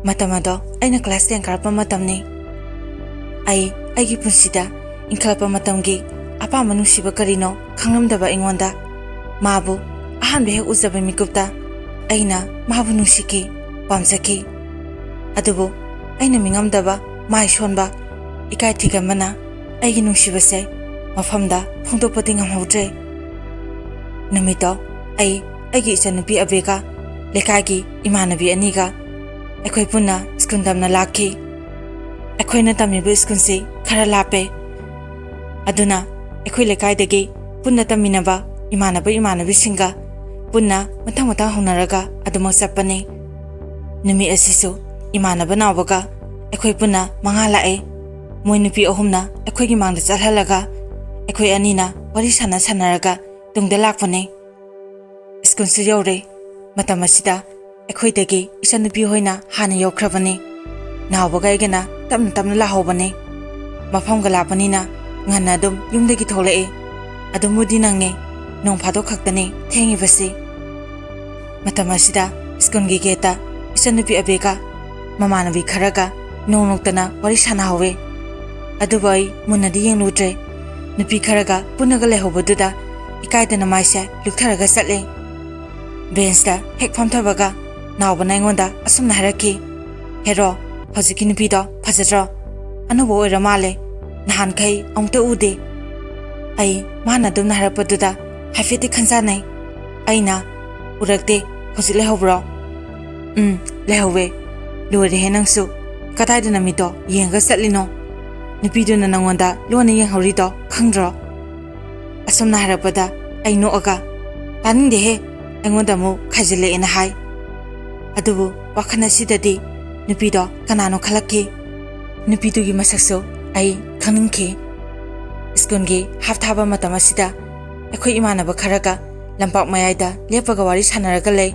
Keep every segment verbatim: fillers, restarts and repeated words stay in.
ꯃꯇꯝ ꯑꯗꯣ ꯑꯩꯅ class ten ꯀꯥꯔꯛꯄ ꯃꯇꯝꯅꯤ꯫ ꯑꯩ ꯑꯩꯒꯤ ꯄꯨꯟꯁꯤꯗ ꯏꯟꯈꯠꯂꯛꯄ ꯃꯇꯝꯒꯤ ꯑꯄꯥꯝꯕ ꯅꯨꯡꯁꯤꯕ ꯀꯔꯤꯅꯣ ꯈꯪꯂꯝꯗꯕ ꯑꯩꯉꯣꯟꯗ ꯃꯥꯕꯨ ꯑꯍꯥꯟꯕ ꯍꯦꯛ ꯎꯖꯕ ꯃꯤꯀꯨꯞꯇ ꯑꯩꯅ ꯃꯥꯕꯨ ꯅꯨꯡꯁꯤꯈꯤ, ꯄꯥꯝꯖꯈꯤ꯫ ꯑꯗꯨꯕꯨ ꯑꯩꯅ ꯃꯤꯉꯝꯗꯕ, ꯃꯥꯏ ꯁꯣꯟꯕ, ꯏꯀꯥꯏ ꯊꯤꯒꯟꯕꯅ ꯑꯩꯒꯤ ꯅꯨꯡꯁꯤꯕꯁꯦ ꯃꯐꯝꯗ ꯐꯣꯡꯗꯣꯛꯄꯗꯤ ꯉꯝꯍꯧꯗ꯭ꯔꯦ꯫ ꯅꯨꯃꯤꯠꯇꯣ ꯑꯩ ꯑꯩꯒꯤ ꯏꯆꯟꯅꯨꯄꯤ ꯑꯕꯦꯒ ꯂꯩꯀꯥꯏꯒꯤ ꯏꯃꯥꯟꯅꯕꯤ ꯑꯅꯤꯒ ꯑꯩꯈꯣꯏ ꯄꯨꯟꯅ ꯁ꯭ꯀꯨꯜ ꯇꯝꯅ ꯂꯥꯛꯈꯤ꯫ ꯑꯩꯈꯣꯏꯅ ꯇꯝꯃꯤꯕ ꯁ꯭ꯀꯨꯜꯁꯤ ꯈꯔ ꯂꯥꯞꯄꯦ꯫ ꯑꯗꯨꯅ ꯑꯩꯈꯣꯏ ꯂꯩꯀꯥꯏꯗꯒꯤ ꯄꯨꯟꯅ ꯇꯝꯃꯤꯟꯅꯕ ꯏꯃꯥꯟꯅꯕ ꯏꯃꯥꯟꯅꯕꯤꯁꯤꯡꯒ ꯄꯨꯟꯅ ꯃꯊꯪ ꯃꯊꯪ ꯍꯧꯅꯔꯒ ꯑꯗꯨꯃꯛ ꯆꯠꯄꯅꯤ꯫ ꯅꯨꯃꯤꯠ ꯑꯁꯤꯁꯨ ꯏꯃꯥꯟꯅꯕ ꯅꯥꯎꯕꯒ ꯑꯩꯈꯣꯏ ꯄꯨꯟꯅ ꯃꯉꯥ ꯂꯥꯛꯑꯦ꯫ ꯃꯣꯏ ꯅꯨꯄꯤ ꯑꯍꯨꯝꯅ ꯑꯩꯈꯣꯏꯒꯤ ꯃꯥꯡꯗ ꯆꯠꯍꯜꯂꯒ ꯑꯩꯈꯣꯏ ꯑꯅꯤꯅ ꯋꯥꯔꯤ ꯁꯥꯟꯅ ꯁꯥꯟꯅꯔꯒ ꯇꯨꯡꯗ ꯂꯥꯛꯄꯅꯤ꯫ ꯁ꯭ꯀꯨꯜꯁꯨ ꯌꯧꯔꯦ꯫ ꯃꯇꯝ ꯑꯁꯤꯗ ꯑꯩꯈꯣꯏꯗꯒꯤ ꯏꯆꯟꯅꯨꯄꯤ ꯍꯣꯏꯅ ꯍꯥꯟꯅ ꯌꯧꯈ꯭ꯔꯕꯅꯤ꯫ ꯅꯥꯎꯕꯒ ꯑꯩꯒꯅ ꯇꯞꯅ ꯇꯞꯅ ꯂꯥꯛꯍꯧꯕꯅꯤ꯫ ꯃꯐꯝꯒ ꯂꯥꯞꯄꯅꯤꯅ ꯉꯟꯅ ꯑꯗꯨꯝ ꯌꯨꯝꯗꯒꯤ ꯊꯣꯛꯂꯛꯑꯦ꯫ ꯑꯗꯨꯝꯕꯨꯗꯤ ꯅꯪꯉꯦ, ꯅꯣꯡ ꯐꯥꯗꯣꯛ ꯈꯛꯇꯅꯤ ꯊꯦꯡꯉꯤꯕꯁꯤ꯫ ꯃꯇꯝ ꯑꯁꯤꯗ ꯁ꯭ꯀꯨꯜꯒꯤ ꯒꯦꯠꯇ ꯏꯆꯟꯅꯨꯄꯤ ꯑꯕꯦꯒ ꯃꯃꯥꯟꯅꯕꯤ ꯈꯔꯒ ꯅꯣꯡ ꯅꯣꯛꯇꯅ ꯋꯥꯔꯤ ꯁꯥꯟꯅꯍꯧꯋꯦ꯫ ꯑꯗꯨꯕꯨ ꯑꯩ ꯃꯨꯟꯅꯗꯤ ꯌꯦꯡꯂꯨꯗ꯭ꯔꯦ꯫ ꯅꯨꯄꯤ ꯈꯔꯒ ꯄꯨꯟꯅꯒ ꯂꯩꯍꯧꯕꯗꯨꯗ ꯏꯀꯥꯏꯗꯅ ꯃꯥꯏꯁꯦ ꯂꯨꯛꯊꯔꯒ ꯆꯠꯂꯦ꯫ ꯕꯦꯟꯁꯇ ꯍꯦꯛ ꯐꯝꯊꯕꯒ ꯅꯥꯎꯕꯅ ꯑꯩꯉꯣꯟꯗ ꯑꯁꯨꯝꯅ ꯍꯥꯏꯔꯛꯈꯤ, "ꯍꯦꯔꯣ, ꯍꯧꯖꯤꯛꯀꯤ ꯅꯨꯄꯤꯗꯣ ꯐꯖꯗ꯭ꯔꯣ? ꯑꯅꯧꯕ ꯑꯣꯏꯔ ꯃꯥꯜꯂꯦ꯫ ꯅꯍꯥꯟꯈꯩ ꯑꯃꯨꯛꯇ ꯎꯗꯦ꯫" ꯑꯩ ꯃꯥꯅ ꯑꯗꯨꯝꯅ ꯍꯥꯏꯔꯛꯄꯗꯨꯗ ꯍꯥꯏꯐꯦꯠꯇꯤ ꯈꯟꯖꯥꯟꯅꯩ꯫ ꯑꯩꯅ, "ꯎꯔꯛꯇꯦ, ꯍꯧꯖꯤꯛ ꯂꯩꯍꯧꯕ꯭ꯔꯣ?" "ꯎꯝ, ꯂꯩꯍꯧꯋꯦ꯫" "ꯂꯣꯏꯔꯦꯍꯦ ꯅꯪꯁꯨ, ꯀꯗꯥꯏꯗ ꯅꯃꯤꯠꯇꯣ ꯌꯦꯡꯉꯒ ꯆꯠꯂꯤꯅꯣ? ꯅꯨꯄꯤꯗꯨꯅ ꯅꯪꯉꯣꯟꯗ ꯂꯣꯟꯅ ꯌꯦꯡꯍꯧꯔꯤꯗꯣ ꯈꯪꯗ꯭ꯔꯣ?" ꯑꯁꯨꯝꯅ ꯍꯥꯏꯔꯛꯄꯗ ꯑꯩ ꯅꯣꯛꯑꯒ, "ꯇꯥꯅꯤꯡꯗꯦꯍꯦ, ꯑꯩꯉꯣꯟꯗ ꯑꯃꯨꯛ ꯈꯥꯏꯖꯤꯜꯂꯛꯑꯦꯅ" ꯍꯥꯏ꯫ ꯑꯗꯨꯕꯨ ꯋꯥꯈꯜ ꯑꯁꯤꯗꯗꯤ ꯅꯨꯄꯤꯗꯣ ꯀꯅꯥꯅꯣ ꯈꯜꯂꯛꯈꯤ꯫ ꯅꯨꯄꯤꯗꯨꯒꯤ ꯃꯁꯛꯁꯨ ꯑꯩ ꯈꯪꯅꯤꯡꯈꯤ꯫ ꯁ꯭ꯀꯨꯜꯒꯤ ꯍꯥꯞ ꯊꯥꯕ ꯃꯇꯝ ꯑꯁꯤꯗ ꯑꯩꯈꯣꯏ ꯏꯃꯥꯟꯅꯕ ꯈꯔꯒ ꯂꯝꯄꯥꯛ ꯃꯌꯥꯏꯗ ꯂꯦꯞꯄꯒ ꯋꯥꯔꯤ ꯁꯥꯟꯅꯔꯒ ꯂꯩ꯫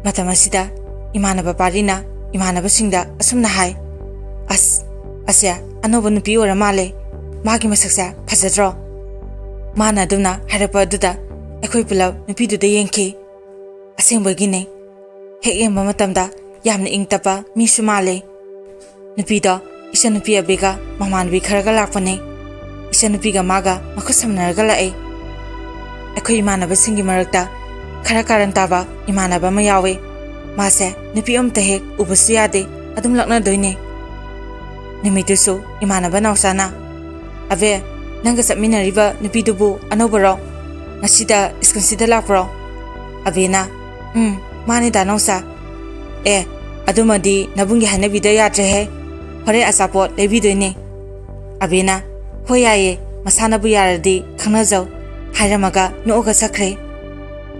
ꯃꯇꯝ ꯑꯁꯤꯗ ꯏꯃꯥꯟꯅꯕ ꯄꯥꯔꯤꯅ ꯏꯃꯥꯟꯅꯕꯁꯤꯡꯗ ꯑꯁꯨꯝꯅ ꯍꯥꯏ, "ꯑꯁ, ꯑꯁꯦ ꯑꯅꯧꯕ ꯅꯨꯄꯤ ꯑꯣꯏꯔ ꯃꯥꯜꯂꯦ꯫ ꯃꯥꯒꯤ ꯃꯁꯛꯁꯦ ꯐꯖꯗ꯭ꯔꯣ?" ꯃꯥꯅ ꯑꯗꯨꯝꯅ ꯍꯥꯏꯔꯛꯄ ꯑꯗꯨꯗ ꯑꯩꯈꯣꯏ ꯄꯨꯂꯞ ꯅꯨꯄꯤꯗꯨꯗ ꯌꯦꯡꯈꯤ꯫ ꯑꯁꯦꯡꯕꯒꯤꯅꯦ꯫ ꯍꯦꯛ ꯌꯦꯡꯕ ꯃꯇꯝꯗ ꯌꯥꯝꯅ ꯏꯪ ꯇꯞꯄ ꯃꯤꯁꯨ ꯃꯥꯜꯂꯦ꯫ ꯅꯨꯄꯤꯗꯣ ꯏꯆꯟꯅꯨꯄꯤ ꯑꯕꯦꯒ ꯃꯃꯥꯟꯅꯕꯤ ꯈꯔꯒ ꯂꯥꯛꯄꯅꯦ꯫ ꯏꯆꯟꯅꯨꯄꯤꯒ ꯃꯥꯒ ꯃꯈꯨꯠ ꯁꯝꯅꯔꯒ ꯂꯥꯛꯑꯦ꯫ ꯑꯩꯈꯣꯏ ꯏꯃꯥꯟꯅꯕꯁꯤꯡꯒꯤ ꯃꯔꯛꯇ ꯈꯔ ꯀꯥꯔꯟ ꯇꯥꯕ ꯏꯃꯥꯟꯅꯕ ꯑꯃ ꯌꯥꯎꯋꯦ꯫ ꯃꯥꯁꯦ ꯅꯨꯄꯤ ꯑꯃꯇ ꯍꯦꯛ ꯎꯕꯁꯨ ꯌꯥꯗꯦ, ꯑꯗꯨꯝ ꯂꯛꯅꯗꯣꯏꯅꯦ꯫ ꯅꯨꯃꯤꯠꯇꯨꯁꯨ ꯏꯃꯥꯟꯅꯕ ꯅꯥꯎꯆꯥꯅ, "ꯑꯕꯦ, ꯅꯪꯒ ꯆꯠꯃꯤꯟꯅꯔꯤꯕ ꯅꯨꯄꯤꯗꯨꯕꯨ ꯑꯅꯧꯕꯔꯣ? ꯉꯁꯤꯗ ꯁ꯭ꯀꯨꯜꯁꯤꯗ ꯂꯥꯛꯄ꯭ꯔꯣ?" ꯑꯕꯦꯅ, "ꯎꯝ, ꯃꯥꯅꯦ ꯗꯥ ꯅꯥꯎꯆꯥ꯫ ꯑꯦ, ꯑꯗꯨꯃꯗꯤ ꯅꯕꯨꯡꯒꯤ ꯍꯥꯏꯅꯕꯤꯗ ꯌꯥꯗ꯭ꯔꯦꯍꯦ꯫ ꯍꯣꯔꯦꯟ ꯑꯆꯥꯄꯣꯠ ꯂꯩꯕꯤꯗꯣꯏꯅꯦ꯫" ꯑꯕꯦꯅ, "ꯍꯣꯏ ꯌꯥꯏꯌꯦ, ꯃꯁꯥꯅꯕꯨ ꯌꯥꯔꯗꯤ ꯈꯪꯅꯖꯧ" ꯍꯥꯏꯔꯝꯃꯒ ꯅꯣꯛꯑꯒ ꯆꯠꯈ꯭ꯔꯦ꯫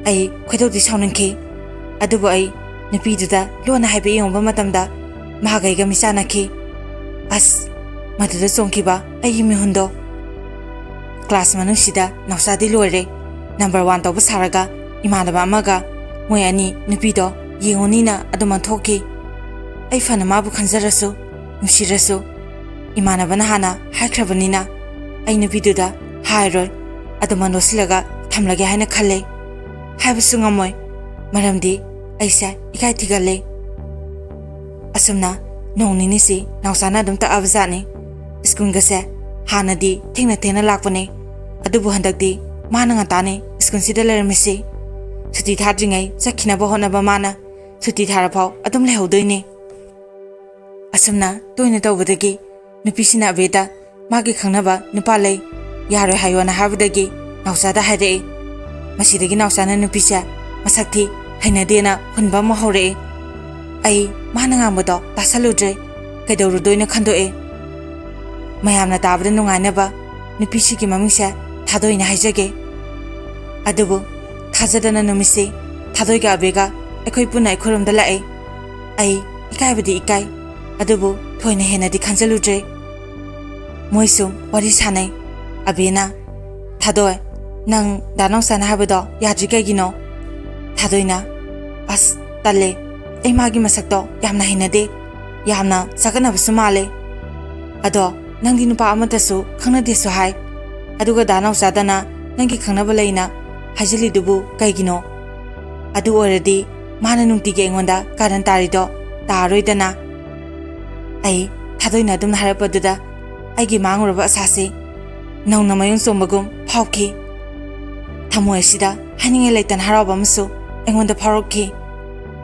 ꯑꯩ ꯈꯣꯏꯗꯧꯗꯤ ꯁꯥꯎꯅꯤꯡꯈꯤ, ꯑꯗꯨꯕꯨ ꯑꯩ ꯅꯨꯄꯤꯗꯨꯗ ꯂꯣꯟꯅ ꯍꯥꯏꯐꯦꯠ ꯌꯦꯡꯉꯨꯕ ꯃꯇꯝꯗ ꯃꯍꯥꯛ ꯑꯩꯒ ꯃꯤꯆꯥꯟꯅꯈꯤ꯫ ꯑꯁ, ꯃꯗꯨꯗ ꯆꯣꯡꯈꯤꯕ ꯑꯩꯒꯤ ꯃꯤꯍꯨꯟꯗꯣ꯫ ꯀ꯭ꯂꯥꯁ ꯃꯅꯨꯡꯁꯤꯗ ꯅꯥꯎꯆꯥꯗꯤ ꯂꯣꯏꯔꯦ, ꯅꯝꯕꯔ ꯋꯥꯟ ꯇꯧꯕ ꯁꯥꯔꯒ ꯏꯃꯥꯟꯅꯕ ꯑꯃꯒ ꯃꯣꯏ ꯑꯅꯤ ꯅꯨꯄꯤꯗꯣ ꯌꯦꯡꯉꯨꯅꯤꯅ ꯑꯗꯨꯝ ꯑꯣꯟꯊꯣꯛꯈꯤ꯫ ꯑꯩ ꯐꯅ ꯃꯥꯕꯨ ꯈꯟꯖꯔꯁꯨ, ꯅꯨꯡꯁꯤꯔꯁꯨ, ꯏꯃꯥꯟꯅꯕꯅ ꯍꯥꯟꯅ ꯍꯥꯏꯈ꯭ꯔꯕꯅꯤꯅ ꯑꯩ ꯅꯨꯄꯤꯗꯨꯗ ꯍꯥꯏꯔꯣꯏ, ꯑꯗꯨꯃꯛ ꯂꯣꯠꯁꯤꯜꯂꯒ ꯊꯝꯂꯒꯦ ꯍꯥꯏꯅ ꯈꯜꯂꯦ꯫ ꯍꯥꯏꯕꯁꯨ ꯉꯝꯃꯣꯏ, ꯃꯔꯝꯗꯤ ꯑꯩꯁꯦ ꯏꯀꯥꯏ ꯊꯤꯒꯜꯂꯦ꯫ ꯑꯁꯨꯝꯅ ꯅꯣꯡ ꯅꯤꯅꯤꯁꯤ ꯅꯥꯎꯆꯥꯅ ꯑꯗꯨꯝ ꯇꯛꯑꯕꯖꯥꯠꯅꯤ꯫ ꯁ꯭ꯀꯨꯜꯒꯁꯦ ꯍꯥꯟꯅꯗꯤ ꯊꯦꯡꯅ ꯊꯦꯡꯅ ꯂꯥꯛꯄꯅꯦ, ꯑꯗꯨꯕꯨ ꯍꯟꯗꯛꯇꯤ ꯃꯥꯅ ꯉꯟꯇꯥꯅꯦ ꯁ꯭ꯀꯨꯜꯁꯤꯗ ꯂꯩꯔꯝꯃꯤꯁꯤ꯫ ꯁꯨꯇꯤ ꯊꯥꯗ꯭ꯔꯤꯉꯩ ꯆꯠꯈꯤꯅꯕ ꯍꯣꯠꯅꯕ ꯃꯥꯅ ꯁꯨꯇꯤ ꯊꯥꯔꯐꯥꯎ ꯑꯗꯨꯝ ꯂꯩꯍꯧꯗꯣꯏꯅꯦ꯫ ꯑꯁꯨꯝꯅ ꯇꯣꯏꯅ ꯇꯧꯕꯗꯒꯤ ꯅꯨꯄꯤꯁꯤꯅ ꯑꯕꯦꯗ ꯃꯥꯒꯤ ꯈꯪꯅꯕ ꯅꯨꯄꯥ ꯂꯩ, ꯌꯥꯔꯣꯏ ꯍꯥꯏꯌꯣꯅ ꯍꯥꯏꯕꯗꯒꯤ ꯅꯥꯎꯆꯥꯗ ꯍꯥꯏꯔꯛꯏ꯫ ꯃꯁꯤꯗꯒꯤ ꯅꯥꯎꯆꯥꯅ ꯅꯨꯄꯤꯁꯦ ꯃꯁꯛ ꯊꯤ, ꯍꯩꯅꯗꯦꯅ ꯍꯨꯟꯕ ꯑꯃꯨꯛ ꯍꯧꯔꯛꯏ꯫ ꯑꯩ ꯃꯥꯅ ꯉꯥꯡꯕꯗꯣ ꯇꯥꯁꯜꯂꯨꯗ꯭ꯔꯦ, ꯀꯩꯗꯧꯔꯨꯗꯣꯏꯅꯣ ꯈꯟꯗꯣꯛꯑꯦ꯫ ꯃꯌꯥꯝꯅ ꯇꯥꯕꯗ ꯅꯨꯡꯉꯥꯏꯅꯕ ꯅꯨꯄꯤꯁꯤꯒꯤ ꯃꯃꯤꯡꯁꯦ ꯊꯥꯗꯣꯏꯅ ꯍꯥꯏꯖꯒꯦ꯫ ꯑꯗꯨꯕꯨ ꯊꯥꯖꯗꯅ ꯅꯨꯃꯤꯠꯁꯤ ꯊꯥꯗꯣꯏꯒ ꯑꯕꯦꯒ ꯑꯩꯈꯣꯏ ꯄꯨꯟꯅ ꯑꯩꯈꯣꯏꯔꯣꯝꯗ ꯂꯥꯛꯑꯦ꯫ ꯑꯩ ꯏꯀꯥꯏꯕꯗꯤ ꯏꯀꯥꯏ, ꯑꯗꯨꯕꯨ ꯊꯣꯏꯅ ꯍꯦꯟꯅꯗꯤ ꯈꯟꯖꯜꯂꯨꯗ꯭ꯔꯦ꯫ ꯃꯣꯏꯁꯨ ꯋꯥꯔꯤ ꯁꯥꯟꯅꯩ꯫ ꯑꯕꯦꯅ, "ꯊꯥꯗꯣꯏ, ꯅꯪ ꯗꯥ ꯅꯥꯎꯆꯥꯅ ꯍꯥꯏꯕꯗꯣ ꯌꯥꯗ꯭ꯔꯤ ꯀꯩꯒꯤꯅꯣ?" ꯊꯥꯗꯣꯏꯅ, "ꯑꯁ, ꯇꯜꯂꯦ꯫ ꯑꯩ ꯃꯥꯒꯤ ꯃꯁꯛꯇꯣ ꯌꯥꯝꯅ ꯍꯩꯅꯗꯦ꯫ ꯌꯥꯝꯅ ꯆꯒꯠꯅꯕꯁꯨ ꯃꯥꯜꯂꯦ꯫ ꯑꯗꯣ ꯅꯪꯗꯤ ꯅꯨꯄꯥ ꯑꯃꯠꯇꯁꯨ ꯈꯪꯅꯗꯦꯁꯨ ꯍꯥꯏ꯫ ꯑꯗꯨꯒ ꯗꯥ ꯅꯥꯎꯆꯥꯗꯅ ꯅꯪꯒꯤ ꯈꯪꯅꯕ ꯂꯩꯅ ꯍꯥꯏꯖꯤꯜꯂꯤꯗꯨꯕꯨ ꯀꯩꯒꯤꯅꯣ? ꯑꯗꯨ ꯑꯣꯏꯔꯗꯤ ꯃꯥꯅ ꯅꯨꯡꯇꯤꯒꯤ ꯑꯩꯉꯣꯟꯗ ꯀꯥꯔꯟ ꯇꯥꯔꯤꯗꯣ ꯇꯥꯔꯣꯏꯗꯅ꯫ ꯑꯩ ꯊꯥꯗꯣꯏꯅ ꯑꯗꯨꯝꯅ ꯍꯥꯏꯔꯛꯄꯗꯨꯗ ꯑꯩꯒꯤ ꯃꯥꯡꯂꯨꯔꯕ ꯑꯁꯥꯁꯤ ꯅꯧꯅ ꯃꯌꯣꯟ ꯆꯣꯡꯕꯒꯨꯝ ꯐꯥꯎꯈꯤ꯫ ꯊꯃꯣꯏ ꯑꯁꯤꯗ ꯍꯥꯏꯅꯤꯡꯉꯥꯏ ꯂꯩꯇꯅ ꯍꯔꯥꯎꯕ ꯑꯃꯁꯨ ꯑꯩꯉꯣꯟꯗ ꯐꯥꯎꯔꯛꯈꯤ꯫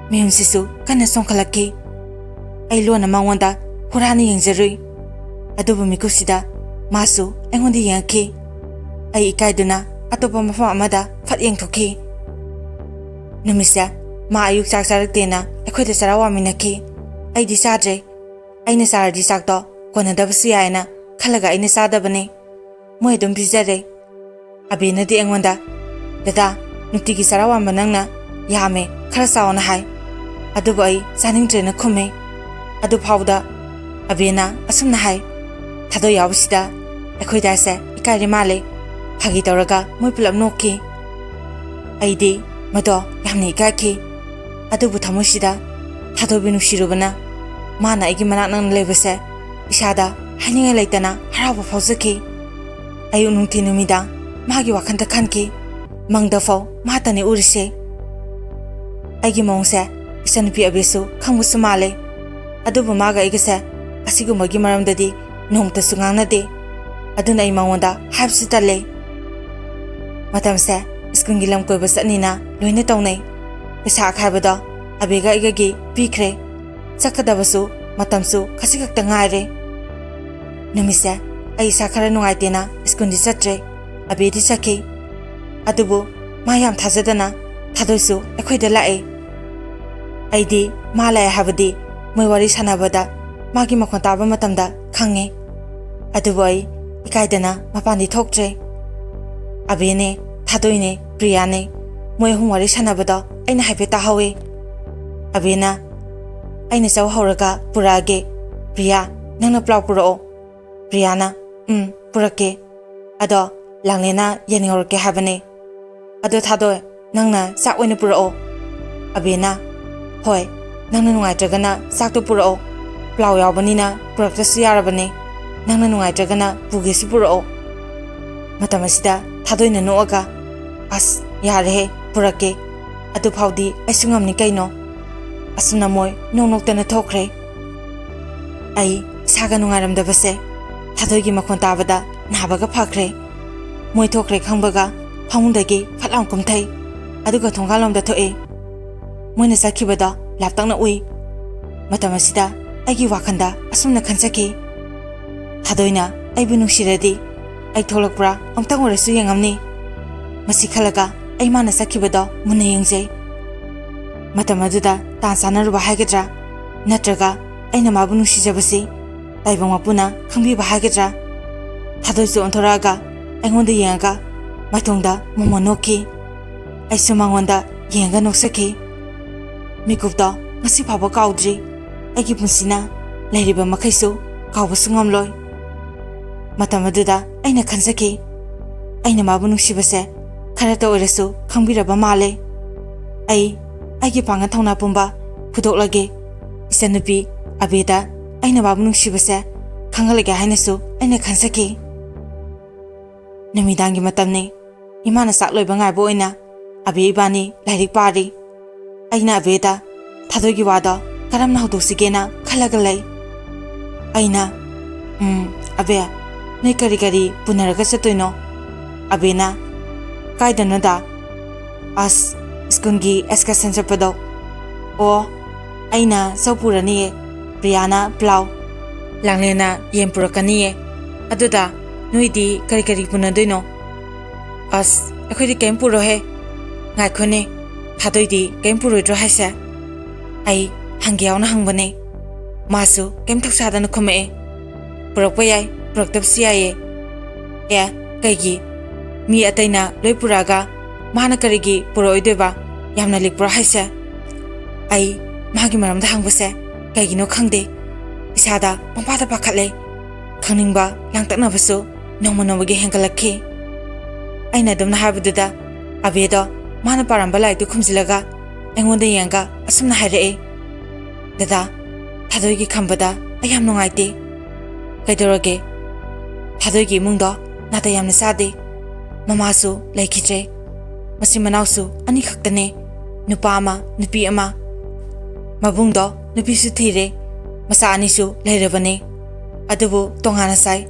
ꯃꯌꯨꯝꯁꯤꯁꯨ ꯀꯟꯅ ꯆꯣꯡꯈꯠꯂꯛꯈꯤ꯫ ꯑꯩ ꯂꯣꯟꯅ ꯃꯉꯣꯟꯗ ꯍꯨꯔꯥꯟꯅ ꯌꯦꯡꯖꯔꯨꯏ꯫ ꯑꯗꯨꯕꯨ ꯃꯤꯀꯨꯞꯁꯤꯗ ꯃꯥꯁꯨ ꯑꯩꯉꯣꯟꯗ ꯌꯦꯡꯉꯛꯈꯤ꯫ ꯑꯩ ꯏꯀꯥꯏꯗꯨꯅ ꯑꯇꯣꯞꯄ ꯃꯐꯝ ꯑꯃꯗ ꯐꯠ ꯌꯦꯡꯊꯣꯛꯈꯤ꯫ ꯅꯨꯃꯤꯠꯁꯦ ꯃꯥ ꯑꯌꯨꯛ ꯆꯥꯛ ꯆꯥꯔꯛꯇꯦꯅ ꯑꯩꯈꯣꯏꯗ ꯆꯔꯥ ꯋꯥꯃꯤꯟꯅꯈꯤ꯫ ꯑꯩꯗꯤ ꯆꯥꯗ꯭ꯔꯦ꯫ ꯑꯩꯅ ꯆꯥꯔꯗꯤ ꯆꯥꯛꯇꯣ ꯀꯣꯟꯅꯗꯕꯁꯨ ꯌꯥꯏꯅ ꯈꯜꯂꯒ ꯑꯩꯅ ꯆꯥꯗꯕꯅꯤ꯫ ꯃꯣꯏ ꯑꯗꯨꯝ ꯄꯤꯖꯔꯦ꯫ ꯑꯕꯦꯅꯗꯤ ꯑꯩꯉꯣꯟꯗ, "ꯗꯗꯥ, ꯅꯨꯡꯇꯤꯒꯤ ꯆꯔꯥ ꯋꯥꯟꯕ ꯅꯪꯅ ꯌꯥꯝꯃꯦ, ꯈꯔ ꯆꯥꯎꯅ" ꯍꯥꯏ꯫ ꯑꯗꯨꯕꯨ ꯑꯩ ꯆꯥꯅꯤꯡꯗ꯭ꯔꯦꯅ ꯈꯨꯝꯃꯤ꯫ ꯑꯗꯨ ꯐꯥꯎꯕꯗ ꯑꯕꯦꯅ ꯑꯁꯨꯝꯅ ꯍꯥꯏ, "ꯊꯥꯗꯣꯏ ꯌꯥꯎꯕꯁꯤꯗ ꯑꯩꯈꯣꯏ ꯗꯥꯁꯦ ꯏꯀꯥꯏꯔꯦ ꯃꯥꯜꯂꯦ"꯫ ꯐꯥꯒꯤ ꯇꯧꯔꯒ ꯃꯣꯏ ꯄꯨꯂꯞ ꯅꯣꯛꯈꯤ꯫ ꯑꯩꯗꯤ ꯃꯗꯣ ꯌꯥꯝꯅ ꯏꯀꯥꯏꯈꯤ꯫ ꯑꯗꯨꯕꯨ ꯊꯃꯣꯏꯁꯤꯗ ꯊꯥꯗꯣꯏꯕꯨ ꯅꯨꯡꯁꯤꯔꯨꯕꯅ ꯃꯥꯅ ꯑꯩꯒꯤ ꯃꯅꯥꯛ ꯅꯛꯅ ꯂꯩꯕꯁꯦ ꯏꯁꯥꯗ ꯍꯥꯏꯅꯤꯡꯉꯥꯏ ꯂꯩꯇꯅ ꯍꯔꯥꯎꯕ ꯐꯥꯎꯖꯈꯤ꯫ ꯑꯌꯨꯛ ꯅꯨꯡꯊꯤꯜ ꯅꯨꯃꯤꯗꯥꯡ ꯃꯥꯒꯤ ꯋꯥꯈꯜꯗ ꯈꯟꯈꯤ꯫ ꯃꯪꯗꯐꯥꯎ ꯃꯥꯇꯅꯤ ꯎꯔꯤꯁꯦ꯫ ꯑꯩꯒꯤ ꯃꯑꯣꯡꯁꯦ ꯏꯆꯟꯅꯨꯄꯤ ꯑꯕꯤꯁꯨ ꯈꯪꯕꯁꯨ ꯃꯥꯜꯂꯦ꯫ ꯑꯗꯨꯕꯨ ꯃꯥꯒ ꯑꯩꯒꯁꯦ ꯑꯁꯤꯒꯨꯝꯕꯒꯤ ꯃꯔꯝꯗꯗꯤ ꯅꯣꯡꯃꯇꯁꯨ ꯉꯥꯡꯅꯗꯦ꯫ ꯑꯗꯨꯅ ꯑꯩ ꯃꯉꯣꯟꯗ ꯍꯥꯏꯕꯁꯨ ꯇꯜꯂꯦ꯫ ꯃꯇꯝꯁꯦ ꯁ꯭ꯀꯨꯜꯒꯤ ꯂꯝ ꯀꯣꯏꯕ ꯆꯠꯅꯤꯅ ꯂꯣꯏꯅ ꯇꯧꯅꯩ꯫ ꯄꯩꯁꯥ ꯑꯈꯥꯏꯕꯗꯣ ꯑꯕꯤꯒ ꯑꯩꯒꯒꯤ ꯄꯤꯈ꯭ꯔꯦ꯫ ꯆꯠꯀꯗꯕꯁꯨ ꯃꯇꯝꯁꯨ ꯈꯖꯤꯛ ꯈꯛꯇ ꯉꯥꯏꯔꯦ꯫ ꯅꯨꯃꯤꯠꯁꯦ ꯑꯩ ꯏꯁꯥ ꯈꯔ ꯅꯨꯡꯉꯥꯏꯇꯦꯅ ꯁ꯭ꯀꯨꯜꯗꯤ ꯆꯠꯇ꯭ꯔꯦ꯫ ꯑꯕꯤꯗꯤ ꯆꯠꯈꯤ꯫ ꯑꯗꯨꯕꯨ ꯃꯥ ꯌꯥꯝ ꯊꯥꯖꯗꯅ ꯊꯥꯗꯣꯏꯁꯨ ꯑꯩꯈꯣꯏꯗ ꯂꯥꯛꯑꯦ꯫ ꯑꯩꯗꯤ ꯃꯥ ꯂꯥꯛꯑꯦ ꯍꯥꯏꯕꯗꯤ ꯃꯣꯏ ꯋꯥꯔꯤ ꯁꯥꯟꯅꯕꯗ ꯃꯥꯒꯤ ꯃꯈꯣꯟ ꯇꯥꯕ ꯃꯇꯝꯗ ꯈꯪꯉꯦ꯫ ꯑꯗꯨꯕꯨ ꯑꯩ ꯏꯀꯥꯏꯗꯅ ꯃꯄꯥꯟꯗꯤ ꯊꯣꯛꯇ꯭ꯔꯦ꯫ ꯑꯕꯤꯅꯦ, ꯊꯥꯗꯣꯏꯅꯦ, ꯄ꯭ꯔꯤꯌꯥꯅꯦ, ꯃꯣꯏ ꯑꯍꯨꯝ ꯋꯥꯔꯤ ꯁꯥꯟꯅꯕꯗꯣ ꯑꯩꯅ ꯍꯥꯏꯐꯦꯠ ꯇꯥꯍꯧꯋꯦ꯫ ꯑꯕꯤꯅ, "ꯑꯩꯅ ꯆꯧ ꯍꯧꯔꯒ ꯄꯨꯔꯛꯑꯒꯦ꯫ ꯄ꯭ꯔꯤꯌꯥ, ꯅꯪꯅ ꯄ꯭ꯂꯥꯎ ꯄꯨꯔꯛꯑꯣ"꯫ ꯄ꯭ꯔꯤꯌꯥꯅ, "ꯎꯝ, ꯄꯨꯔꯛꯀꯦ꯫ ꯑꯗꯣ ꯂꯥꯡꯂꯦꯟꯅ ꯌꯦꯟ ꯉꯧꯔꯛꯀꯦ ꯍꯥꯏꯕꯅꯦ꯫ ꯑꯗꯣ ꯊꯥꯗꯣꯏ, ꯅꯪꯅ ꯆꯥꯛ ꯑꯣꯏꯅ ꯄꯨꯔꯛꯑꯣ"꯫ ꯑꯕꯤꯅ, "ꯍꯣꯏ, ꯅꯪꯅ ꯅꯨꯡꯉꯥꯏꯇ꯭ꯔꯒꯅ ꯆꯥꯛꯇꯣ ꯄꯨꯔꯛꯑꯣ꯫ ꯄ꯭ꯂꯥꯎ ꯌꯥꯎꯕꯅꯤꯅ ꯄꯨꯔꯛꯇ꯭ꯔꯁꯨ ꯌꯥꯔꯕꯅꯦ꯫ ꯅꯪꯅ ꯅꯨꯡꯉꯥꯏꯇ꯭ꯔꯒꯅ ꯄꯨꯒꯦꯁꯨ ꯄꯨꯔꯛꯑꯣ"꯫ ꯃꯇꯝ ꯑꯁꯤꯗ ꯊꯥꯗꯣꯏꯅ ꯅꯣꯛꯑꯒ, "ꯑꯁ, ꯌꯥꯔꯦꯍꯦ, ꯄꯨꯔꯛꯀꯦ꯫ ꯑꯗꯨꯐꯥꯎꯗꯤ ꯑꯩꯁꯨ ꯉꯝꯅꯤ ꯀꯩꯅꯣ꯫ ꯑꯁꯨꯝꯅ ꯃꯣꯏ ꯅꯣꯛ ꯅꯣꯛꯇꯅ ꯊꯣꯛꯈ꯭ꯔꯦ꯫ ꯑꯩ ꯏꯁꯥꯒ ꯅꯨꯡꯉꯥꯏꯔꯝꯗꯕꯁꯦ ꯊꯥꯗꯣꯏꯒꯤ ꯃꯈꯣꯟ ꯇꯥꯕꯗ ꯅꯥꯕꯒ ꯐꯈ꯭ꯔꯦ꯫ ꯃꯣꯏ ꯊꯣꯛꯈ꯭ꯔꯦ ꯈꯪꯕꯒ ꯐꯃꯨꯡꯗꯒꯤ ꯐꯠ ꯂꯥꯎ ꯀꯨꯝꯊꯩ꯫ ꯑꯗꯨꯒ ꯊꯣꯡꯒꯥꯜꯂꯣꯝꯗ ꯊꯣꯛꯑꯦ꯫ ꯃꯣꯏꯅ ꯆꯠꯈꯤꯕꯗꯣ ꯂꯥꯞꯇꯛꯅ ꯎꯏ꯫ ꯃꯇꯝ ꯑꯁꯤꯗ ꯑꯩꯒꯤ ꯋꯥꯈꯜꯗ ꯑꯁꯨꯝꯅ ꯈꯟꯖꯈꯤ, "ꯊꯥꯗꯣꯏꯅ ꯑꯩꯕꯨ ꯅꯨꯡꯁꯤꯔꯗꯤ ꯑꯩ ꯊꯣꯛꯂꯛꯄ꯭ꯔꯥ ꯑꯃꯨꯛꯇꯪ ꯑꯣꯏꯔꯁꯨ ꯌꯦꯡꯉꯝꯅꯤ꯫" ꯃꯁꯤ ꯈꯜꯂꯒ ꯑꯩ ꯃꯥꯅ ꯆꯠꯈꯤꯕꯗꯣ ꯃꯨꯟꯅ ꯌꯦꯡꯖꯩ꯫ ꯃꯇꯝ ꯑꯗꯨꯗ ꯇꯥꯟ ꯆꯥꯟꯅꯔꯨꯕ ꯍꯥꯏꯒꯗ꯭ꯔꯥ, ꯅꯠꯇ꯭ꯔꯒ ꯑꯩꯅ ꯃꯥꯕꯨ ꯅꯨꯡꯁꯤꯖꯕꯁꯤ ꯇꯥꯏꯕꯪ ꯃꯄꯨꯅ ꯈꯪꯕꯤꯕ ꯍꯥꯏꯒꯗ꯭ꯔꯥ? ꯊꯥꯗꯣꯏꯁꯨ ꯑꯣꯟꯊꯣꯔꯛꯑꯒ ꯑꯩꯉꯣꯟꯗ ꯌꯦꯡꯉꯒ ꯃꯥꯏꯊꯣꯡꯗ ꯃꯣꯃꯣꯟ ꯅꯣꯛꯈꯤ꯫ ꯑꯩꯁꯨ ꯃꯉꯣꯟꯗ ꯌꯦꯡꯉꯒ ꯅꯣꯛꯆꯈꯤ꯫ ꯃꯤꯀꯨꯞꯇꯣ ꯉꯁꯤ ꯐꯥꯎꯕ ꯀꯥꯎꯗ꯭ꯔꯤ꯫ ꯑꯩꯒꯤ ꯄꯨꯟꯁꯤꯅ ꯂꯩꯔꯤꯕ ꯃꯈꯩꯁꯨ ꯀꯥꯎꯕꯁꯨ ꯉꯝꯂꯣꯏ꯫ ꯃꯇꯝ ꯑꯗꯨꯗ ꯑꯩꯅ ꯈꯟꯖꯈꯤ, ꯑꯩꯅ ꯃꯥꯕꯨ ꯅꯨꯡꯁꯤꯕꯁꯦ ꯈꯔꯇ ꯑꯣꯏꯔꯁꯨ ꯈꯪꯕꯤꯔꯕ ꯃꯥꯜꯂꯦ꯫ ꯑꯩ ꯑꯩꯒꯤ ꯄꯥꯡꯒꯜ ꯊꯧꯅꯥ ꯄꯨꯝꯕ ꯐꯨꯗꯣꯛꯂꯒꯦ꯫ ꯏꯆꯟꯅꯨꯄꯤ ꯑꯕꯦꯗ ꯑꯩꯅ ꯃꯥꯕꯨ ꯅꯨꯡꯁꯤꯕꯁꯦ ꯈꯪꯍꯜꯂꯒꯦ ꯍꯥꯏꯅꯁꯨ ꯑꯩꯅ ꯈꯟꯖꯈꯤ꯫ ꯅꯨꯃꯤꯗꯥꯡꯒꯤ ꯃꯇꯝꯅꯤ꯫ ꯏꯃꯥꯅ ꯆꯥꯛ ꯂꯣꯏꯕ ꯉꯥꯏꯕ ꯑꯣꯏꯅ ꯑꯕꯦ ꯏꯕꯥꯅꯤ ꯂꯥꯏꯔꯤꯛ ꯄꯥꯔꯤ꯫ ꯑꯩꯅ ꯑꯕꯦꯗ ꯊꯥꯗꯣꯏꯒꯤ ꯋꯥꯗꯣ ꯀꯔꯝꯅ ꯍꯧꯗꯣꯛꯁꯤꯒꯦꯅ ꯈꯜꯂꯒ ꯂꯩ꯫ ꯑꯩꯅ, "ꯎꯝ, ꯑꯕꯦ, ꯅꯣꯏ ꯀꯔꯤ ꯀꯔꯤ ꯄꯨꯅꯔꯒ ꯆꯠꯇꯣꯏꯅꯣ?" ꯑꯕꯦꯅ, "ꯀꯥꯏꯗꯅꯣꯗ?" "ꯑꯁ, ꯁ꯭ꯀꯨꯜꯒꯤ excursion ꯆꯠꯄꯗꯣ꯫" "ꯑꯣ, ꯑꯩꯅ ꯆꯧ ꯄꯨꯔꯅꯤꯌꯦ, ꯄ꯭ꯔꯤꯌꯥꯅ ꯄ꯭ꯂꯥꯎ, ꯂꯥꯡꯂꯦꯟꯅ ꯌꯦꯟ ꯄꯨꯔꯛꯀꯅꯤꯌꯦ꯫ ꯑꯗꯨꯗ ꯅꯣꯏꯗꯤ ꯀꯔꯤ ꯀꯔꯤ ꯄꯨꯅꯗꯣꯏꯅꯣ?" "ꯑꯁ, ꯑꯩꯈꯣꯏꯗꯤ ꯀꯔꯤꯝ ꯄꯨꯔꯣꯏꯍꯦ꯫ ꯉꯥꯏꯈꯣꯅꯦ, ꯊꯥꯗꯣꯏꯗꯤ ꯀꯔꯤꯝ ꯄꯨꯔꯣꯏꯗ꯭ꯔꯣ ꯍꯥꯏꯁꯦ?" ꯑꯩ ꯍꯪꯒꯦ ꯌꯥꯎꯅ ꯍꯪꯕꯅꯦ꯫ ꯃꯥꯁꯨ ꯀꯔꯤꯝ ꯊꯧꯁꯥꯗꯅ ꯈꯨꯝꯃꯛꯑꯦ, "ꯄꯨꯔꯛꯄ ꯌꯥꯏ, ꯄꯨꯔꯛꯇꯕꯁꯨ ꯌꯥꯏꯌꯦ꯫" "ꯑꯦ, ꯀꯩꯒꯤ? ꯃꯤ ꯑꯇꯩꯅ ꯂꯣꯏ ꯄꯨꯔꯛꯑꯒ ꯃꯥꯅ ꯀꯔꯤꯒꯤ ꯄꯨꯔꯛꯑꯣꯏꯗꯣꯏꯕ? ꯌꯥꯝꯅ ꯂꯤꯛꯄ꯭ꯔꯣ ꯍꯥꯏꯁꯦ?" ꯑꯩ ꯃꯥꯒꯤ ꯃꯔꯝꯗ ꯍꯪꯕꯁꯦ ꯀꯩꯒꯤꯅꯣ ꯈꯪꯗꯦ, ꯏꯁꯥꯗ ꯄꯪꯄꯥꯗ ꯄꯥꯈꯠꯂꯦ꯫ ꯈꯪꯅꯤꯡꯕ, ꯂꯥꯡꯇꯛꯅꯕꯁꯨ ꯅꯣꯡꯃ ꯅꯣꯡꯃꯒꯤ ꯍꯦꯟꯒꯠꯂꯛꯈꯤ꯫ ꯑꯩꯅ ꯑꯗꯨꯝꯅ ꯍꯥꯏꯕꯗꯨꯗ ꯑꯕꯦꯗꯣ ꯃꯥꯅ ꯄꯥꯔꯝꯕ ꯂꯥꯏꯔꯤꯛꯇꯨ ꯈꯨꯝꯖꯤꯜꯂꯒ ꯑꯩꯉꯣꯟꯗ ꯌꯦꯡꯉꯒ ꯑꯁꯨꯝꯅ ꯍꯥꯏꯔꯛꯑꯦ, "ꯗꯗꯥ, ꯊꯥꯗꯣꯏꯒꯤ ꯈꯝꯕꯗ ꯑꯩ ꯌꯥꯝ ꯅꯨꯡꯉꯥꯏꯇꯦ꯫" "ꯀꯩꯗꯧꯔꯒꯦ?" "ꯊꯥꯗꯣꯏꯒꯤ ꯏꯃꯨꯡꯗꯣ ꯅꯥꯇꯩ ꯌꯥꯝꯅ ꯆꯥꯗꯦ꯫ ꯃꯃꯥꯁꯨ ꯂꯩꯈꯤꯗ꯭ꯔꯦ꯫ ꯃꯆꯤꯟ ꯃꯅꯥꯎꯁꯨ ꯑꯅꯤꯈꯛꯇꯅꯦ꯫ ꯅꯨꯄꯥ ꯑꯃ, ꯅꯨꯄꯤ ꯑꯃ꯫ ꯃꯕꯨꯡꯗꯣ ꯅꯨꯄꯤꯁꯨ ꯊꯤꯔꯦ, ꯃꯆꯥ ꯑꯅꯤꯁꯨ ꯂꯩꯔꯕꯅꯦ꯫ ꯑꯗꯨꯕꯨ ꯇꯣꯉꯥꯟꯅ ꯆꯥꯏ꯫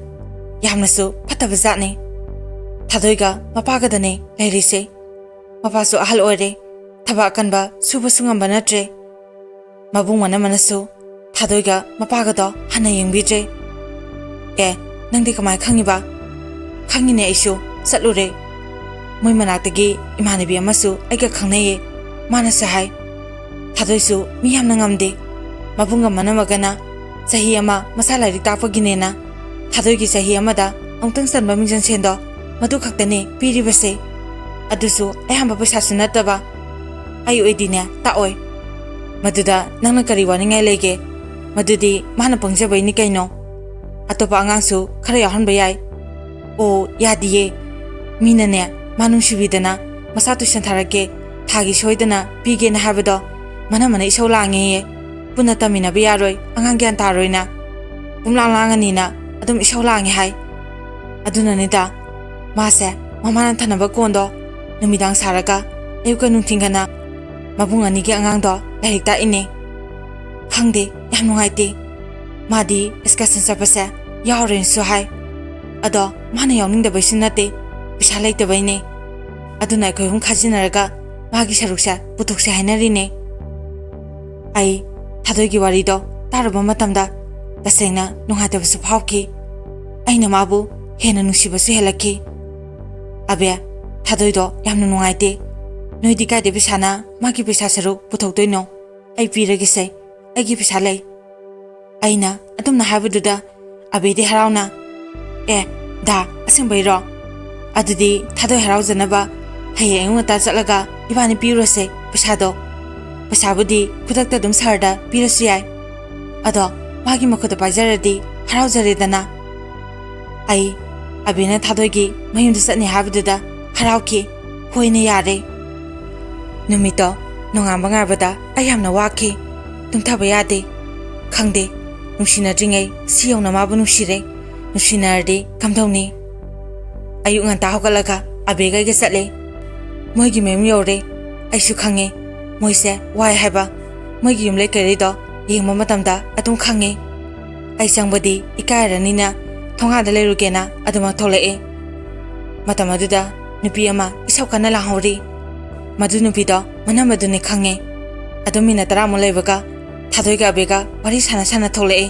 ꯌꯥꯝꯅꯁꯨ ꯐꯠꯇꯕ ꯖꯥꯠꯅꯦ꯫ ꯊꯥꯗꯣꯏꯒ ꯃꯄꯥꯒꯗꯅꯦ ꯂꯩꯔꯤꯁꯦ꯫ ꯃꯄꯥꯁꯨ ꯑꯍꯜ ꯑꯣꯏꯔꯦ, ꯊꯕꯛ ꯑꯀꯟꯕ ꯁꯨꯕꯁꯨ ꯉꯝꯕ ꯅꯠꯇ꯭ꯔꯦ꯫ ꯃꯕꯨꯡ ꯃꯅꯝꯃꯅꯁꯨ ꯊꯥꯗꯣꯏꯒ ꯃꯄꯥꯒꯗꯣ ꯍꯟꯅ ꯌꯦꯡꯕꯤꯗ꯭ꯔꯦ꯫ "ꯑꯦ, ꯅꯪꯗꯤ ꯀꯃꯥꯏ ꯈꯪꯉꯤꯕ?" "ꯈꯪꯉꯤꯅꯦ, ꯑꯩꯁꯨ ꯆꯠꯂꯨꯔꯦ꯫ ꯃꯣꯏ ꯃꯅꯥꯛꯇꯒꯤ ꯏꯃꯥꯟꯅꯕꯤ ꯑꯃꯁꯨ ꯑꯩꯒ ꯈꯪꯅꯩꯌꯦ꯫ ꯃꯥꯅꯁꯨ ꯍꯥꯏ, ꯊꯥꯗꯣꯏꯁꯨ ꯃꯤ ꯌꯥꯝꯅ ꯉꯝꯗꯦ꯫ ꯃꯕꯨꯡꯒ ꯃꯅꯝꯃꯒꯅ ꯆꯍꯤ ꯑꯃ ꯃꯆꯥ ꯂꯥꯏꯔꯤꯛ ꯇꯥꯛꯄꯒꯤꯅꯦꯅ ꯊꯥꯗꯣꯏꯒꯤ ꯆꯍꯤ ꯑꯃꯗ ꯑꯃꯨꯛꯇꯪ ꯆꯟꯕ ꯃꯤꯡꯖꯟ ꯁꯦꯟꯗꯣ ꯃꯗꯨ ꯈꯛꯇꯅꯦ ꯄꯤꯔꯤꯕꯁꯦ꯫ ꯑꯗꯨꯁꯨ ꯑꯌꯥꯝꯕ ꯄꯩꯁꯥꯁꯨ ꯅꯠꯇꯕ꯫ ꯑꯩ ꯑꯣꯏꯗꯤꯅꯦ ꯇꯥꯛꯑꯣꯏ꯫ ꯃꯗꯨꯗ ꯅꯪꯅ ꯀꯔꯤ ꯋꯥꯅꯤꯡꯉꯥꯏ ꯂꯩꯒꯦ? ꯃꯗꯨꯗꯤ ꯃꯥꯅ ꯄꯪꯖꯕꯩꯅꯤ ꯀꯩꯅꯣ꯫ ꯑꯇꯣꯞꯄ ꯑꯉꯥꯡꯁꯨ ꯈꯔ ꯌꯥꯎꯍꯟꯕ ꯌꯥꯏ꯫" "ꯑꯣ, ꯌꯥꯗꯤꯌꯦ꯫ ꯃꯤꯅꯅꯦ ꯃꯥ ꯅꯨꯡꯁꯤꯕꯤꯗꯅ ꯃꯆꯥ ꯇꯨꯏꯁꯟ ꯊꯥꯔꯛꯀꯦ, ꯊꯥꯒꯤ ꯁꯣꯏꯗꯅ ꯄꯤꯒꯦꯅ ꯍꯥꯏꯕꯗꯣ ꯃꯅꯝꯃꯅ ꯏꯁꯧ ꯂꯥꯡꯉꯦꯌꯦ꯫ ꯄꯨꯟꯅ ꯇꯝꯃꯤꯟꯅꯕ ꯌꯥꯔꯣꯏ, ꯑꯉꯥꯡ ꯒ꯭ꯌꯥꯟ ꯇꯥꯔꯣꯏꯅ꯫ ꯄꯨꯝꯂꯥꯡ ꯂꯥꯡꯉꯅꯤꯅ ꯑꯗꯨꯝ ꯏꯁꯧ ꯂꯥꯡꯉꯦ ꯍꯥꯏ꯫ ꯑꯗꯨꯅꯅꯤꯗ ꯃꯥꯁꯦ ꯃꯃꯥꯅ ꯊꯅꯕ ꯀꯣꯟꯗꯣ ꯅꯨꯃꯤꯗꯥꯡ ꯁꯥꯔꯒ ꯑꯌꯨꯛꯀ ꯅꯨꯡꯊꯤꯟꯒꯅ ꯃꯕꯨꯡ ꯑꯅꯤꯒꯤ ꯑꯉꯥꯡꯗꯣ ꯂꯥꯏꯔꯤꯛ ꯇꯥꯛꯏꯅꯦ꯫ ꯈꯪꯗꯦ, ꯌꯥꯝ ꯅꯨꯡꯉꯥꯏꯇꯦ꯫ ꯃꯥꯗꯤ excursion ꯆꯠꯄꯁꯦ ꯌꯥꯎꯔꯦꯅꯁꯨ ꯍꯥꯏ꯫ ꯑꯗꯣ ꯃꯥꯅ ꯌꯥꯎꯅꯤꯡꯗꯕꯩꯁꯨ ꯅꯠꯇꯦ, ꯄꯩꯁꯥ ꯂꯩꯇꯕꯩꯅꯦ꯫ ꯑꯗꯨꯅ ꯑꯩꯈꯣꯏ ꯑꯍꯨꯝ ꯈꯥꯖꯤꯟꯅꯔꯒ ꯃꯥꯒꯤ ꯁꯔꯨꯛꯁꯦ ꯄꯨꯊꯣꯛꯁꯦ ꯍꯥꯏꯅꯔꯤꯅꯦ꯫" ꯑꯩ ꯊꯥꯗꯣꯏꯒꯤ ꯋꯥꯔꯤꯗꯣ ꯇꯥꯔꯨꯕ ꯃꯇꯝꯗ ꯇꯁꯦꯡꯅ ꯅꯨꯡꯉꯥꯏꯇꯕꯁꯨ ꯐꯥꯎꯈꯤ꯫ ꯑꯩꯅ ꯃꯥꯕꯨ ꯍꯦꯟꯅ ꯅꯨꯡꯁꯤꯕꯁꯨ ꯍꯦꯜꯂꯛꯈꯤ꯫ "ꯑꯕꯦ, ꯊꯥꯗꯣꯏꯗꯣ ꯌꯥꯝꯅ ꯅꯨꯡꯉꯥꯏꯇꯦ꯫ ꯅꯣꯏꯗꯤ ꯀꯥꯏꯗꯩ ꯄꯩꯁꯥꯅ ꯃꯥꯒꯤ ꯄꯩꯁꯥ ꯁꯔꯨꯛ ꯄꯨꯊꯣꯛꯇꯣꯏꯅꯣ? ꯑꯩ ꯄꯤꯔꯒꯦꯁꯦ, ꯑꯩꯒꯤ ꯄꯩꯁꯥ ꯂꯩ꯫" ꯑꯩꯅ ꯑꯗꯨꯝꯅ ꯍꯥꯏꯕꯗꯨꯗ ꯑꯕꯦꯗꯤ ꯍꯔꯥꯎꯅ, "ꯑꯦ, ꯗꯥ, ꯑꯁꯦꯡꯕꯩꯔꯣ? ꯑꯗꯨꯗꯤ ꯊꯥꯗꯣꯏ ꯍꯔꯥꯎꯖꯅꯕ ꯍꯌꯦꯡ ꯑꯌꯨꯛ ꯉꯟꯇꯥ ꯆꯠꯂꯒ ꯏꯕꯥꯅꯤ ꯄꯤꯔꯨꯔꯁꯦ ꯄꯩꯁꯥꯗꯣ꯫ ꯄꯩꯁꯥꯕꯨꯗꯤ ꯈꯨꯗꯛꯇ ꯑꯗꯨꯝ ꯁꯥꯔꯗ ꯄꯤꯔꯁꯨ ꯌꯥꯏ꯫ ꯑꯗꯣ ꯃꯥꯒꯤ ꯃꯈꯨꯠꯇ ꯄꯥꯏꯖꯔꯗꯤ ꯍꯔꯥꯎꯖꯔꯦꯗꯅ꯫" ꯑꯩ ꯑꯕꯦꯅ ꯊꯥꯗꯣꯏꯒꯤ ꯃꯌꯨꯝꯗ ꯆꯠꯅꯤ ꯍꯥꯏꯕꯗꯨꯗ ꯍꯔꯥꯎꯈꯤ꯫ "ꯍꯣꯏꯅꯦ, ꯌꯥꯔꯦ꯫" ꯅꯨꯃꯤꯠꯇꯣ ꯅꯣꯡꯉꯥꯟꯕ ꯉꯥꯏꯕꯗ ꯑꯩ ꯌꯥꯝꯅ ꯋꯥꯈꯤ꯫ ꯇꯨꯝꯊꯕ ꯌꯥꯗꯦ꯫ ꯈꯪꯗꯦ, ꯅꯨꯡꯁꯤꯅꯗ꯭ꯔꯤꯉꯩ ꯁꯤ ꯌꯧꯅ ꯃꯥꯕꯨ ꯅꯨꯡꯁꯤꯔꯦ꯫ ꯅꯨꯡꯁꯤꯅꯔꯗꯤ ꯀꯝꯗꯧꯅꯤ? ꯑꯌꯨꯛ ꯉꯟꯇꯥ ꯍꯧꯒꯠꯂꯒ ꯑꯕꯦꯒ ꯑꯩꯒ ꯆꯠꯂꯦ꯫ ꯃꯣꯏꯒꯤ ꯃꯌꯨꯝ ꯌꯧꯔꯦ꯫ ꯑꯩꯁꯨ ꯈꯪꯉꯦ, ꯃꯣꯏꯁꯦ ꯋꯥꯏ ꯍꯥꯏꯕ, ꯃꯣꯏꯒꯤ ꯌꯨꯝ ꯂꯩꯀꯩꯔꯩꯗꯣ ꯌꯦꯡꯕ ꯃꯇꯝꯗ ꯑꯗꯨꯝ ꯈꯪꯉꯤ꯫ ꯑꯩ ꯆꯪꯕꯗꯤ ꯏꯀꯥꯏꯔꯅꯤꯅ ꯊꯣꯡꯒꯥꯟꯗ ꯂꯩꯔꯨꯒꯦꯅ ꯑꯗꯨꯃꯛ ꯊꯣꯛꯂꯛꯑꯦ꯫ ꯃꯇꯝ ꯑꯗꯨꯗ ꯅꯨꯄꯤ ꯑꯃ ꯏꯁꯧ ꯀꯟꯅ ꯂꯥꯡꯍꯧꯔꯤ꯫ ꯃꯗꯨ ꯅꯨꯄꯤꯗꯣ ꯃꯅꯝ ꯑꯗꯨꯅꯤ ꯈꯪꯉꯦ꯫ ꯑꯗꯨꯝ ꯃꯤꯅꯠ ꯇꯔꯥꯃꯨꯛ ꯂꯩꯕꯒ ꯊꯥꯗꯣꯏꯒ ꯑꯕꯦꯒ ꯋꯥꯔꯤ ꯁꯥꯟꯅ ꯁꯥꯟꯅ ꯊꯣꯛꯂꯛꯑꯦ꯫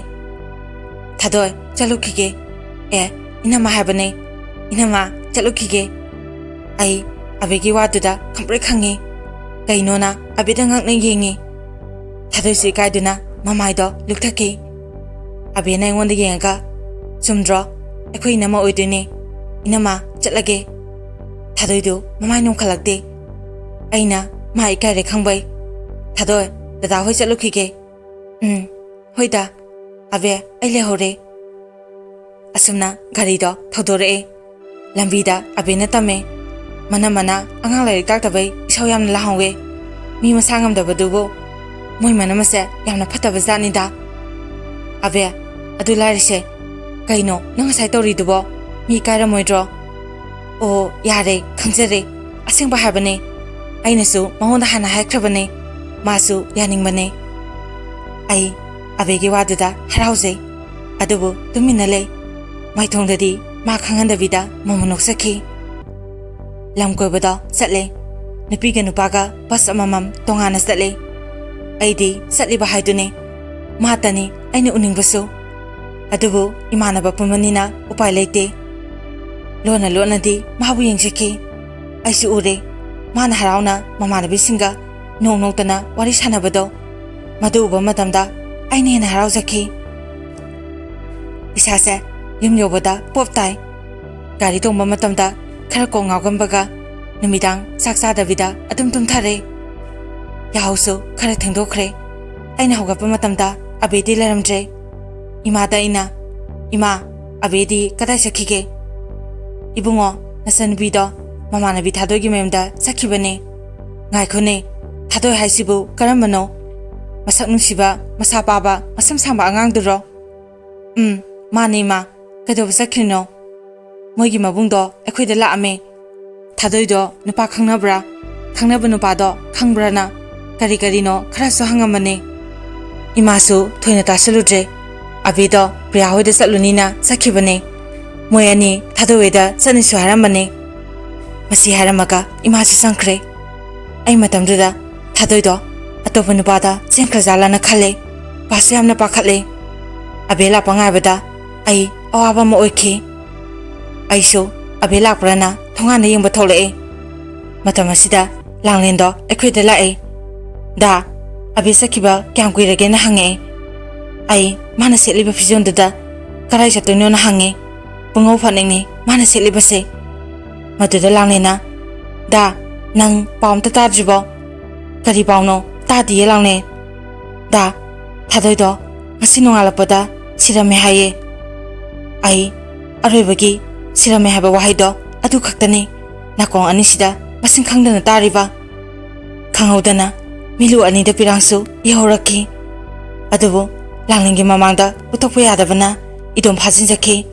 "ꯊꯥꯗꯣꯏ, ꯆꯠꯂꯨꯈꯤꯒꯦ꯫ ꯑꯦ, ꯏꯅꯝꯃ ꯍꯥꯏꯕꯅꯦ꯫ ꯏꯅꯝꯃ, ꯆꯠꯂꯨꯈꯤꯒꯦ꯫" ꯑꯩ ꯑꯕꯦꯒꯤ ꯋꯥꯗꯨꯗ ꯈꯪꯄ꯭ꯔꯦꯛ ꯈꯪꯉꯤ꯫ ꯀꯩꯅꯣꯅ ꯑꯕꯦꯗ ꯉꯛꯅ ꯌꯦꯡꯉꯤ꯫ ꯊꯥꯗꯣꯏꯁꯨ ꯏꯀꯥꯏꯗꯨꯅ ꯃꯃꯥꯏꯗꯣ ꯂꯨꯛꯊꯛꯈꯤ꯫ ꯑꯕꯦꯅ ꯑꯩꯉꯣꯟꯗ ꯌꯦꯡꯉꯒ, "ꯆꯨꯝꯗ꯭ꯔꯣ? ꯑꯩꯈꯣꯏ ꯏꯅꯝꯃ ꯑꯣꯏꯗꯣꯏꯅꯦ꯫ ꯏꯅꯝꯃ, ꯆꯠꯂꯒꯦ꯫" ꯊꯥꯗꯣꯏꯗꯨ ꯃꯃꯥꯏ ꯅꯣꯡꯈꯠꯂꯛꯇꯦ꯫ ꯑꯩꯅ ꯃꯥ ꯏꯀꯥꯏꯔꯦ ꯈꯪꯕꯩ, "ꯊꯥꯗꯣꯏ, ꯗꯗꯥ ꯍꯣꯏ ꯆꯠꯂꯨꯈꯤꯒꯦ꯫" "ꯎꯝ, ꯍꯣꯏꯗ꯫" "ꯑꯕꯦ, ꯑꯩ ꯂꯩꯍꯧꯔꯦ꯫" ꯑꯁꯨꯝꯅ ꯒꯥꯔꯤꯗꯣ ꯊꯧꯗꯣꯔꯛꯑꯦ꯫ ꯂꯝꯕꯤꯗ ꯑꯕꯦꯅ ꯇꯝꯃꯦ꯫ ꯃꯅꯝ ꯃꯅꯥ ꯑꯉꯥꯡ ꯂꯥꯏꯔꯤꯛ ꯇꯥꯛꯇꯕꯩ ꯏꯁꯧ ꯌꯥꯝꯅ ꯂꯥꯡꯍꯧꯋꯦ꯫ ꯃꯤ ꯃꯁꯥ ꯉꯝꯗꯕꯗꯨꯕꯨ ꯃꯣꯏ ꯃꯅꯝ ꯑꯁꯦ ꯌꯥꯝꯅ ꯐꯠꯇꯕ ꯖꯥꯠꯅꯤꯗ꯫ "ꯑꯕꯦ, ꯑꯗꯨ ꯂꯥꯏꯔꯤꯁꯦ, ꯀꯩꯅꯣ ꯅꯪ ꯉꯁꯥꯏ ꯇꯧꯔꯤꯗꯨꯕꯣ? ꯃꯤ ꯀꯥꯏꯔꯝꯃꯣꯏꯗ꯭ꯔꯣ?" "ꯑꯣ, ꯌꯥꯔꯦ, ꯈꯪꯖꯔꯦ꯫ ꯑꯁꯦꯡꯕ ꯍꯥꯏꯕꯅꯦ꯫ ꯑꯩꯅꯁꯨ ꯃꯉꯣꯟꯗ ꯍꯥꯟꯅ ꯍꯥꯏꯈ꯭ꯔꯕꯅꯦ꯫ ꯃꯥꯁꯨ ꯌꯥꯅꯤꯡꯕꯅꯦ꯫" ꯑꯩ ꯑꯕꯦꯒꯤ ꯋꯥꯗꯨꯗ ꯍꯔꯥꯎꯖꯩ꯫ ꯑꯗꯨꯕꯨ ꯇꯨꯃꯤꯟꯅ ꯂꯩ꯫ ꯃꯥꯏꯊꯣꯡꯗꯗꯤ ꯃꯥ ꯈꯪꯍꯟꯗꯕꯤꯗ ꯃꯣꯃꯣꯟ ꯅꯣꯛꯆꯈꯤ꯫ ꯂꯝ ꯀꯣꯏꯕꯗꯣ ꯆꯠꯂꯦ꯫ ꯅꯨꯄꯤꯒ ꯅꯨꯄꯥꯒ ꯕꯁ ꯑꯃꯃꯝ ꯇꯣꯉꯥꯟꯅ ꯆꯠꯂꯦ꯫ ꯑꯩꯗꯤ ꯆꯠꯂꯤꯕ ꯍꯥꯏꯗꯨꯅꯤ꯫ ꯃꯥꯇꯅꯤ ꯑꯩꯅ ꯎꯅꯤꯡꯕꯁꯨ꯫ ꯑꯗꯨꯕꯨ ꯏꯃꯥꯟꯅꯕ ꯄꯨꯟꯕꯅꯤꯅ ꯎꯄꯥꯏ ꯂꯩꯇꯦ꯫ ꯂꯣꯟꯅ ꯂꯣꯟꯅꯗꯤ ꯃꯥꯕꯨ ꯌꯦꯡꯖꯈꯤ꯫ ꯑꯩꯁꯨ ꯎꯔꯦ꯫ ꯃꯥꯅ ꯍꯔꯥꯎꯅ ꯃꯃꯥꯟꯅꯕꯤꯁꯤꯡꯒ ꯅꯣꯛ ꯅꯣꯛꯇꯅ ꯋꯥꯔꯤ ꯁꯥꯟꯅꯕꯗꯣ꯫ ꯃꯗꯨ ꯎꯕ ꯃꯇꯝꯗ ꯑꯩꯅ ꯍꯦꯟꯅ ꯍꯔꯥꯎꯖꯈꯤ꯫ ꯏꯁꯥꯁꯦ ꯌꯨꯝ ꯌꯧꯕꯗ ꯄꯣꯞ ꯇꯥꯏ꯫ ꯒꯥꯔꯤ ꯇꯣꯡꯕ ꯃꯇꯝꯗ ꯈꯔ ꯀꯣꯛ ꯉꯥꯎꯒꯟꯕꯒ ꯅꯨꯃꯤꯗꯥꯡ ꯆꯥꯛ ꯆꯥꯗꯕꯤꯗ ꯑꯗꯨꯝ ꯇꯨꯝꯊꯔꯦ꯫ ꯌꯥꯍꯧꯁꯨ ꯈꯔ ꯊꯦꯡꯗꯣꯛꯈ꯭ꯔꯦ꯫ ꯑꯩꯅ ꯍꯧꯒꯠꯄ ꯃꯇꯝꯗ ꯑꯕꯦꯗꯤ ꯂꯩꯔꯝꯗ꯭ꯔꯦ꯫ ꯏꯃꯥꯗ ꯑꯩꯅ, "ꯏꯃꯥ, ꯑꯕꯦꯗꯤ ꯀꯗꯥꯏ ꯆꯠꯈꯤꯒꯦ?" "ꯏꯕꯨꯡꯉꯣ, ꯅꯆꯟꯅꯨꯄꯤꯗꯣ ꯃꯃꯥꯟꯅꯕꯤ ꯊꯥꯗꯣꯏꯒꯤ ꯃꯌꯨꯝꯗ ꯆꯠꯈꯤꯕꯅꯦ꯫" "ꯉꯥꯏꯈꯣꯅꯦ, ꯊꯥꯗꯣꯏ ꯍꯥꯏꯁꯤꯕꯨ ꯀꯔꯝꯕꯅꯣ? ꯃꯁꯛ ꯅꯨꯡꯁꯤꯕ, ꯃꯁꯥ ꯄꯥꯕ, ꯃꯁꯝ ꯁꯥꯡꯕ ꯑꯉꯥꯡꯗꯨꯔꯣ?" "ꯎꯝ, ꯃꯥꯅꯦ ꯏꯃꯥ꯫ ꯀꯩꯗꯧꯕ ꯆꯠꯈ꯭ꯔꯤꯅꯣ?" "ꯃꯣꯏꯒꯤ ꯃꯕꯨꯡꯗꯣ ꯑꯩꯈꯣꯏꯗ ꯂꯥꯛꯑꯝꯃꯦ꯫ ꯊꯥꯗꯣꯏꯗꯣ ꯅꯨꯄꯥ ꯈꯪꯅꯕ꯭ꯔꯥ? ꯈꯪꯅꯕ ꯅꯨꯄꯥꯗꯣ ꯈꯪꯕ꯭ꯔꯥꯅ?" ꯀꯔꯤ ꯀꯔꯤꯅꯣ ꯈꯔꯁꯨ ꯍꯪꯉꯝꯕꯅꯦ꯫ ꯏꯃꯥꯁꯨ ꯊꯣꯏꯅ ꯇꯥꯁꯜꯂꯨꯗ꯭ꯔꯦ꯫ ꯑꯕꯤꯗꯣ ꯄ꯭ꯔꯤꯌꯥ ꯍꯣꯏꯗ ꯆꯠꯂꯨꯅꯤꯅ ꯆꯠꯈꯤꯕꯅꯦ꯫ ꯃꯣꯏ ꯑꯅꯤ ꯊꯥꯗꯣꯏ ꯍꯣꯏꯗ ꯆꯠꯅꯤꯁꯨ ꯍꯥꯏꯔꯝꯕꯅꯦ꯫ ꯃꯁꯤ ꯍꯥꯏꯔꯝꯃꯒ ꯏꯃꯥꯁꯨ ꯆꯪꯈ꯭ꯔꯦ꯫ ꯑꯩ ꯃꯇꯝꯗꯨꯗ ꯊꯥꯗꯣꯏꯗꯣ ꯑꯇꯣꯞꯄ ꯅꯨꯄꯥꯗ ꯆꯦꯟꯈ꯭ꯔꯖꯥꯠꯂꯅ ꯈꯜꯂꯦ꯫ ꯄꯥꯁꯨ ꯌꯥꯝꯅ ꯄꯥꯈꯠꯂꯦ꯫ ꯑꯕꯦ ꯂꯥꯛꯄ ꯉꯥꯏꯕꯗ ꯑꯩ ꯑꯋꯥꯕ ꯑꯃ ꯑꯣꯏꯈꯤ꯫ ꯑꯩꯁꯨ ꯑꯕꯦ ꯂꯥꯛꯄ꯭ꯔꯅ ꯊꯣꯡꯒꯥꯟꯗ ꯌꯦꯡꯕ ꯊꯣꯛꯂꯛꯑꯦ꯫ ꯃꯇꯝ ꯑꯁꯤꯗ ꯂꯥꯡꯂꯦꯟꯗꯣ ꯑꯩꯈꯣꯏꯗ ꯂꯥꯛꯑꯦ꯫ "ꯗꯥ, ꯑꯕꯦ ꯆꯠꯈꯤꯕ ꯀꯌꯥꯝ ꯀꯨꯏꯔꯒꯦꯅ?" ꯍꯪꯉꯛꯑꯦ꯫ ꯑꯩ ꯃꯥꯅ ꯁꯦꯠꯂꯤꯕ ꯐꯤꯖꯣꯜꯗꯨꯗ ꯀꯗꯥꯏ ꯆꯠꯇꯣꯏꯅꯣꯅ ꯍꯪꯉꯦ꯫ ꯄꯨꯡꯉꯧ ꯐꯥꯠꯅꯤꯡꯅꯤ ꯃꯥꯅ ꯁꯦꯠꯂꯤꯕꯁꯦ꯫ ꯃꯗꯨꯗ ꯂꯥꯡꯂꯦꯟꯅ, "ꯗꯥ, ꯅꯪ ꯄꯥꯎ ꯑꯝꯇ ꯇꯥꯗ꯭ꯔꯤꯕꯣ?" "ꯀꯔꯤ ꯄꯥꯎꯅꯣ? ꯇꯥꯗꯤꯌꯦ ꯂꯥꯡꯂꯦꯟ꯫" "ꯗꯥ, ꯊꯥꯗꯣꯏꯗꯣ ꯉꯁꯤ ꯅꯣꯡꯉꯥꯜꯂꯛꯄꯗ ꯁꯤꯔꯝꯃꯦ ꯍꯥꯏꯌꯦ꯫" ꯑꯩ ꯑꯔꯣꯏꯕꯒꯤ "ꯁꯤꯔꯝꯃꯦ" ꯍꯥꯏꯕ ꯋꯥꯍꯩꯗꯣ ꯑꯗꯨ ꯈꯛꯇꯅꯤ ꯅꯥꯀꯣꯡ ꯑꯅꯤꯁꯤꯗ ꯃꯁꯤꯡ ꯈꯪꯗꯅ ꯇꯥꯔꯤꯕ꯫ ꯈꯪꯍꯧꯗꯅ ꯃꯤꯠꯂꯨ ꯑꯅꯤꯗ ꯄꯤꯔꯥꯡꯁꯨ ꯏꯍꯧꯔꯛꯈꯤ꯫ ꯑꯗꯨꯕꯨ ꯂꯥꯡꯂꯦꯟꯒꯤ ꯃꯃꯥꯡꯗ ꯎꯠꯊꯣꯛꯄ ꯌꯥꯗꯕꯅ ꯏꯗꯣꯝ ꯐꯥꯖꯤꯟꯖꯈꯤ꯫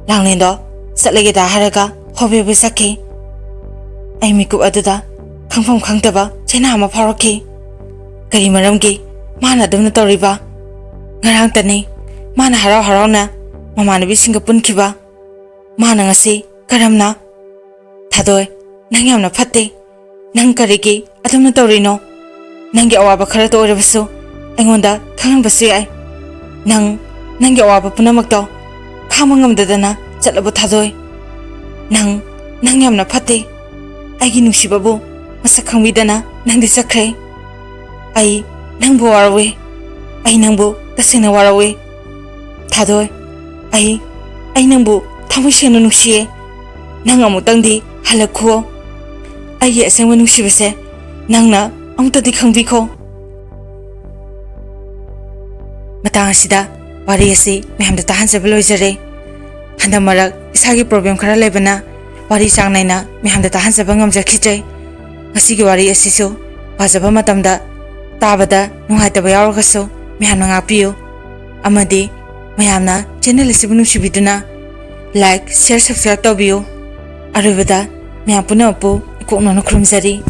ꯂꯥꯡꯂꯦꯟꯗꯣ ꯆꯠꯂꯒꯦꯗ ꯍꯥꯏꯔꯒ ꯍꯣꯕꯦ ꯍꯣꯕꯦ ꯆꯠꯈꯤ꯫ ꯑꯩ ꯃꯤꯀꯨꯞ ꯑꯗꯨꯗ ꯈꯪꯐꯝ ꯈꯪꯗꯕ ꯆꯩꯅꯥ ꯑꯃ ꯐꯥꯎꯔꯛꯈꯤ꯫ ꯀꯔꯤ ꯃꯔꯝꯒꯤ ꯃꯥꯅ ꯑꯗꯨꯝꯅ ꯇꯧꯔꯤꯕ? ꯉꯔꯥꯡꯇꯅꯤ ꯃꯥꯅ ꯍꯔꯥꯎ ꯍꯔꯥꯎꯅ ꯃꯃꯥꯟꯅꯕꯤꯁꯤꯡꯒ ꯄꯨꯟꯈꯤꯕ꯫ ꯃꯥꯅ ꯉꯁꯤ ꯀꯔꯝꯅ? "ꯊꯥꯗꯣꯏ, ꯅꯪ ꯌꯥꯝꯅ ꯐꯠꯇꯦ꯫ ꯅꯪ ꯀꯔꯤꯒꯤ ꯑꯗꯨꯝꯅ ꯇꯧꯔꯤꯅꯣ? ꯅꯪꯒꯤ ꯑꯋꯥꯕ ꯈꯔꯇ ꯑꯣꯏꯔꯕꯁꯨ ꯑꯩꯉꯣꯟꯗ ꯈꯪꯍꯟꯕꯁꯨ ꯌꯥꯏ꯫ ꯅꯪ, ꯅꯪꯒꯤ ꯑꯋꯥꯕ ꯄꯨꯝꯅꯃꯛꯇꯣ ꯈꯥꯡꯕ ꯉꯝꯗꯗꯅ ꯆꯠꯂꯕ ꯊꯥꯗꯣꯏ꯫ ꯅꯪ, ꯅꯪ ꯌꯥꯝꯅ ꯐꯠꯇꯦ꯫ ꯑꯩꯒꯤ ꯅꯨꯡꯁꯤꯕꯕꯨ ꯃꯁꯛ ꯈꯪꯕꯤꯗꯅ ꯅꯪꯗꯤ ꯆꯠꯈ꯭ꯔꯦ꯫ ꯑꯩ ꯅꯪꯕꯨ ꯋꯥꯔꯧꯏ꯫ ꯑꯩ ꯅꯪꯕꯨ ꯇꯁꯦꯡꯅ ꯋꯥꯔꯧꯏ꯫ ꯊꯥꯗꯣꯏ, ꯑꯩ, ꯑꯩ ꯅꯪꯕꯨ ꯊꯃꯣꯏ ꯁꯦꯡꯅ ꯅꯨꯡꯁꯤꯌꯦ꯫ ꯅꯪ ꯑꯃꯨꯛꯇꯪꯗꯤ ꯍꯜꯂꯛꯈꯨꯑꯣ꯫ ꯑꯩꯒꯤ ꯑꯁꯦꯡꯕ ꯅꯨꯡꯁꯤꯕꯁꯦ ꯅꯪꯅ ꯑꯃꯨꯛꯇꯗꯤ ꯈꯪꯕꯤꯈꯣ꯫" ꯃꯇꯥꯡ ꯑꯁꯤꯗ ꯋꯥꯔꯤ ꯑꯁꯤ ꯃꯌꯥꯝꯗ ꯇꯥꯍꯟꯖꯕ ꯂꯣꯏꯖꯔꯦ꯫ ꯍꯟꯗꯛ ꯃꯔꯛ ꯏꯁꯥꯒꯤ problem ꯈꯔ ꯂꯩꯕꯅ ꯋꯥꯔꯤ ꯆꯥꯡ ꯅꯥꯏꯅ ꯃꯌꯥꯝꯗ ꯇꯥꯍꯟꯖꯕ ꯉꯝꯖꯈꯤꯗ꯭ꯔꯦ꯫ ꯉꯁꯤꯒꯤ ꯋꯥꯔꯤ ꯑꯁꯤꯁꯨ ꯄꯥꯖꯕ ꯃꯇꯝꯗ ꯇꯥꯕꯗ ꯅꯨꯡꯉꯥꯏꯇꯕ ꯌꯥꯎꯔꯒꯁꯨ ꯃꯌꯥꯝꯅ ꯉꯥꯛꯄꯤꯌꯨ꯫ ꯑꯃꯗꯤ ꯃꯌꯥꯝꯅ channel ꯑꯁꯤꯕꯨ ꯅꯨꯡꯁꯤꯕꯤꯗꯨꯅ like, share, subscribe ꯇꯧꯕꯤꯌꯨ꯫ ꯑꯔꯣꯏꯕꯗ ꯃꯌꯥꯝ ꯄꯨꯝꯅꯃꯛꯄꯨ ꯏꯀꯣꯛꯅꯅ ꯈꯨꯔꯨꯝꯖꯔꯤ꯫